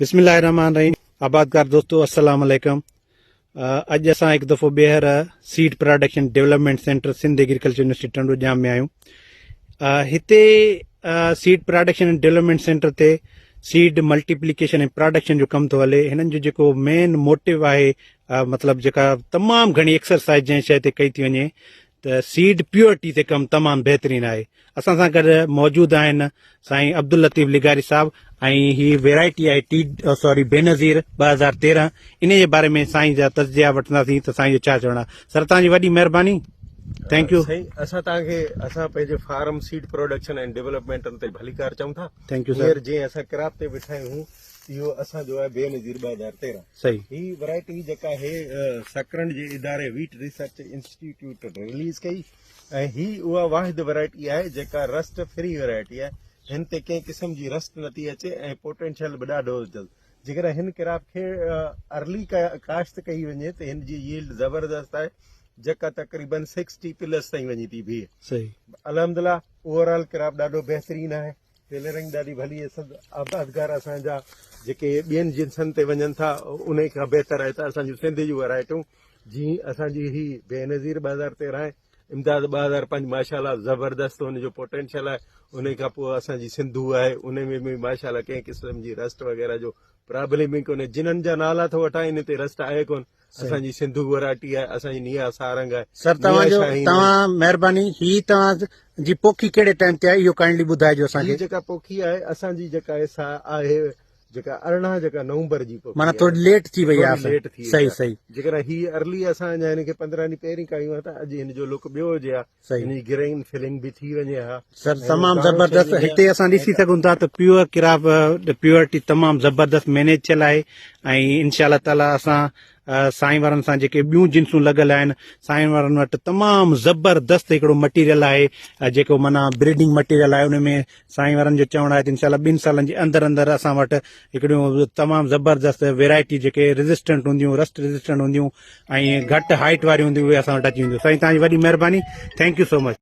بسم الله الرحمن الرحيم آبادگار دوستو السلام عليڪم اڄ اسان هڪ دفعو ٻيهر seed production development centre Sindh agriculture university Tando Jam ۾ آهيون هتي سيڊ پراڊڪشن ڊولپمينٽ سينٽر تي سيڊ ملٽيپليڪيشن ۽ پراڊڪشن جو ڪم ٿو هلي هنن جو جيڪو مين موٽو آهي مطلب جيڪا تمام گهڻي ايڪسرسائز جنهن شيء تي ڪئي ٿي وڃي ته سيڊ پيورٽي تي ڪم تمام بهترين آهي اسان سان گڏ موجود آهن سائين عبداللطيف لغاري صاحب ۽ هي ويرائٽي آهي ٽي سوري بينظير 2013 انهي جي باري ۾ سائين جا تجزيا وٺنداسين ته سائين جو ڇا چوڻ آهي سر توهان جي وڏي مهرباني thank you سائين اسان توهان کي اسان پنهنجي فارم سيڊ پروڊڪشن ۽ ڊيولپمينٽ تي ڀليڪار چئون ٿا thank you سر هينئر جنهن اسان ڪراپ تي ويٺا آهيون اهو اسان جو آهي بينظير 2013 صحيح. هي ورائٽي جيڪا آهي سڪرنڊ جي اداري ويٽ ريسرچ انسٽيٽيوٽ رليز ڪئي ۽ هي اها واحد ورائٽي آهي جيڪا رسٽ فري ورائٽي آهي هن تي ڪنهن قسم جي رسٽ نٿي اچي ۽ پوٽينشل به ڏاڍو جلد جيڪڏهن هن ڪراپ کي ارلي ڪاشت ڪئي وڃي ته هن جي ييلڊ زبردست آهي جيڪا تقريبن سڪسٽي پلس تائين وڃي ٿي بيهي. صحيح. الحمدلله اوور آل ڪراپ ڏاڍو بهترين آهي. ٽيلرنگ ڏاڍي ڀلي آهي سڀ آبادگار اسان جا جيڪي ٻين جنسن تي وڃن ٿا انهي کان بهتر آهي ته اسان جون سنڌ جون ورائٽون جي اسان جي هي بينظير 2013 آهي امداد 2005 ماشاء الله زبردست ان جو پوٽينشل آهي انهي کان پوء اسان جي سنڌو آهي انهي ۾ به ماشاء الله ڪنهن قسم جي رسٽ وغيره جو پرابلم ئي ڪونهي جنن جا نالا ٿو وٺان انهي تي رسٽ آهي ڪونه اسان جي سنڌو وراٽي آهي اسان جي نيا سارنگ آهي سر توهان جو توهان مهرباني هي توهان جي پوکي ڪهڙي ٽائيم تي آهي اهو ڪائنڊلي ٻڌائجو اسان کي هي جيڪا پوکي آهي اسان جي جيڪا آهي سا آهي جيڪا 18 جيڪا نومبر جي پوکي معنيٰ ٿوري ليٽ ٿي وئي آهي ليٽ ٿي صحيح صحيح جيڪڏهن هي ارلي اسان اڃا هن کي 15 ڏينهن پهرين ڪايون ها ته اڄ هن جو لڪ ٻيو هجي ها صحيح هن جي گرين فلنگ به ٿي وڃي ها سر تمام زبردست هتي اسان ڏسي سگهون ٿا ته پيور ڪراپ پيورٽي تمام زبردست مينيج ٿيل آهي ۽ انشاء الله تعالي اسان سائين وارن سان جيڪي ٻيون جنسون لڳل آهن سائين وارن وٽ تمام زبردست هڪڙو مٽيريل آهي جيڪو معنيٰ بريڊنگ مٽيريل آهي ان ۾ سائين وارن جو چوڻ آهي ته انشاء الله ٻن سالن جي اندر اندر اسان وٽ هڪڙيون تمام زبردست ويرائٽي جيڪي ريزسٽنٽ هونديون رسٽ ريزسٽنٽ هونديون ۽ گهٽ هائيٽ واريون هونديون اهي اسان وٽ اچي وينديون سائين توهان جي وڏي مهرباني thank you so much.